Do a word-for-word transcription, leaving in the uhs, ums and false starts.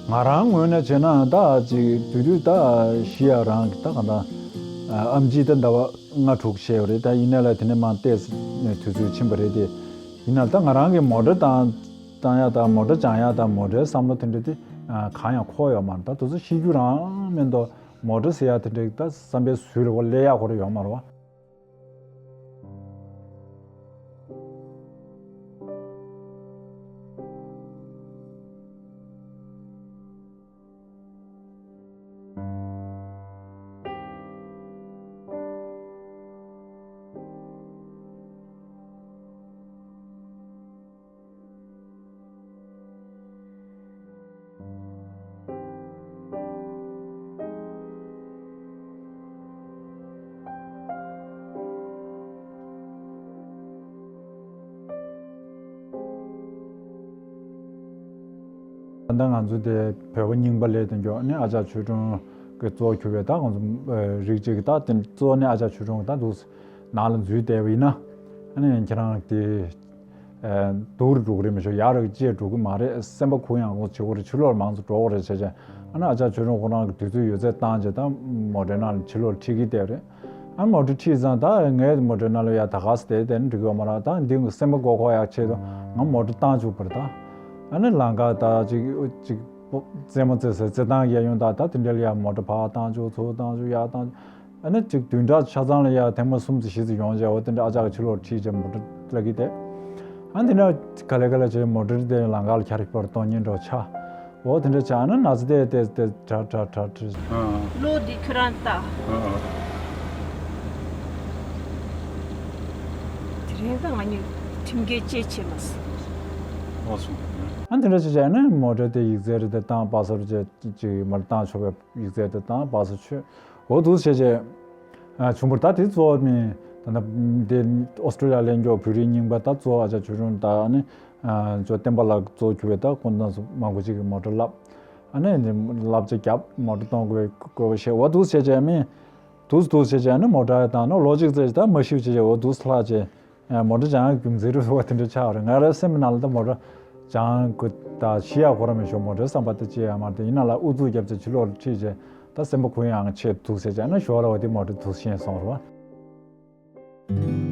ང་རང་ངོས་ནས་བྱས་ན་ད་ཅིག་དུས་དུས་ད་ཤི་ཡ་རང་གི་ད་གང་ལྟར་ཨ་ཨེམ་ཆི་ད་ཟླ་བ་ལྔ་དྲུག་བྱས་ཡོད་རེད། ད་ཡིན་ནའི་ལ་དེ་ནས་མར་ཏོག་ཙམ་དུས་ཚོད་ཕྱིན་པ་རེད་དེ། ཡིན་ནའི་ད་ང་རང་གི་མོ་ཊ་བཏང་བཏང་ཡ་དང་མོ་ཊ་སྦྱང་ཡ་དང་མོ་ཊའི་བསམ་བློ་དེ་འདྲ་དེ་ཨ་གང་ཡང་འཁོར་ཡོད་མ་རེད། ད་དུས་ཚོད་ཤི་རྒྱུ་རང་མིན་འདུག་མོ་ཊ་ཟེར་ཡ་དེ་འདྲ་ད་བསམ་པའི་ཟུར་ལ་སླེབས་ཡ་ཁོ་རང་ཡོད་མ་རེད་བ། ད་ལྟ་ང་ཚོ་དེ་བོད་པ་རྙིང་པ་ལས་དོན་གྱོ་ནི་ཨ་ཅག་ཆོས་སྒྲོན་གྱི་གཙོ་བོ་གྱུར་པའི་ད་ང་ཚོ་རིགས་གཅིག་གི་ད་དེ་གཙོ་བོ་ནི་ཨ་ཅག་ཆོས་སྒྲོན་གྱི་ད་འདུག་ནང་ལ་འཛུལ་བསྡད་པ་ཡིན་ན་ཨ་ནི་ཁྱེད་རང་དེ་སྡུག་རུ་འགྲོ་གི་རེད་མི་ཤོག་ཡག་རུ་སྐྱེས་འགྲོ་གི་མ་རེད། སེམས་པ་གུ་ཡངས་པོ་བྱེད་དགོས་རེད། ཕྱི་ལོགས་མང་ཚོགས་འགྲོ་དགོས་རེད་བྱས་བྱས་ཨ་ནི་ཨ་ཅག་ཆོས་སྒྲོན་ཁོ་རང་གི་དུས་ཚོད་ཡོད་ཚད་བཏང་བྱས་ད་མོ་ཊའི་ནང་ལ་ཕྱི་ལོགས་ཁྲིད་ཀྱི་བསྡད་རེད། ཨ་མོ་ཊ་ཁྲིད་ཙང་ད་ངའི་མོ་ཊའི་ནང་ལ་ཡ་ད་ག་ས་དེ་དེ་ནི་འགྲིག་གི་ཡོད་མ་རེད། ད་འདི་སེམས་པ་མགོ་འཁོར་ཡག་ཆེད་དུ་ང་མོ་ཊ་བཏང་བཅུག་པ་རེད། ད་ཨ་ནི་ལམ་ཁ་ད་ཅིག་ཅིག་རྩེད་མོ་རྩེ་སའི་རྩེད་ཐང་ཡ་ཡོང་ད་ད་དེ་འདྲ་ལ་ཡ་མོ་ཊ་ཕར་བཏང་བཅུག་ཚུར་བཏང་བཅུག་ཡར་བཏང་བཅུག་ཨ་ནི་ཅིག་བདུན་ཕྲག་ཆ་ཚང་ལ་ཡ་ཐེངས་མ་གསུམ་ཙམ་བཞི་ཙམ་ཡོང་བྱས་འོ་དེ་འདྲ་ཨ་ཅག་གི་ཕྱི་ལོགས་ཁྲིད་བྱས་མོ་ཊ་བསླབ་ཀྱི་བསྡད། ཨ་དེ་འདྲ་ག་ལེ་ག་ལེ་བྱས་མོ་ཊ་དེ་ལམ་ཁ་ལ་འཁྱར་པར་གཏོང་ཉེན་འགྲོ་ཆགས། འོ་དེ་འདྲ་བྱས་ན་ན་ཚ་དེ་དེ་དེ་དྲག་དྲག་དྲག་དྲག་ཨ་ལོ་འདི་ཁྱོད་རང་ལྟ། ཨ་ཨ། དེ་རིང་ད་ང་གཉིས་ཁྲིམས་འགལ་ཅི་བྱས་མ་སོང་། ཨ་སོང་། ཨ་དེ་འདྲ་བྱས་བྱས་ན་མོ་ཊ་དེ་ཡིག་ཚད་རེ་དེ་བཏང་པ་སོར་བྱས་ཅིག་མར་བཏང་ཆོག་པའི་ཡིག་ཚད་དེ་བཏང་པ་སོར་ཆོད། འོ་འདུག་བྱས་བྱས། ཨ་བྱུང་བར་ད་དེ་གཙོ་བོ་ནི་ད་ལྟ་དེ་ཨོ་སི་ཀྲོ་ལི་ཡ་ལ་ཡོད་བོད་རིགས་རྙིང་པ་ད་གཙོ་བོ་ཨ་ཅག་ཆོས་སྒྲོན་ད་ཨ་ནི་ཨ་ཅོ་བསྟན་པ་ལགས་གཙོ་བོ་གྱུར་པའི་ད་ཁོང་རྣམ་ཚོ་མང་པོ་ཅིག་གིས་མོ་ཊ་བསླབ། ཨ་ནི་བསླབ་བྱ་བརྒྱབ་མོ་ཊ་གཏོང་དགོས་པའི་དགོས་པ་བཤད། འོ་འདུག་བྱས་བྱས་མི་འདུག་འདུག་བྱས་བྱས་ཨ་ནི་མོ་ཊ་ཡར་བཏང་ན་ལོ་གཅིག་ཙམ་ད་མ་ཤི་བྱས་བྱས་འོ་འདུག་ལྷག་བྱས། ཨ་མོ་ཊ་སྦྱང་ཡག་རྒྱུ་མཚན་རེད་བ་དེ་འདྲ་ཆགས་རེད། ང་རའི་སེམས་ནང་ལ་ད་མོ་ཊ་སྦྱང་དགོས་ད་ཤི་ཡག་ཁོ་རང་མི་ཤོག་མོ་ཊའི་བསམ་པ་ད་ཅི་ཡང་མ་རེད། ཡིན་ན་ལ་ཨུ་ཚུགས་བརྒྱབ་བྱས་ཕྱི་ལོགས་ལ་ཁྲིད་བྱས་ད་སེམས་པ་གུ་ཡངས་ཆེད་འདུག་ཟེར་བྱས་ན་ཞོར་ལ་བ་དེ་མོ་ཊ་འདུག་ཤེས་སོང་རེད་བ།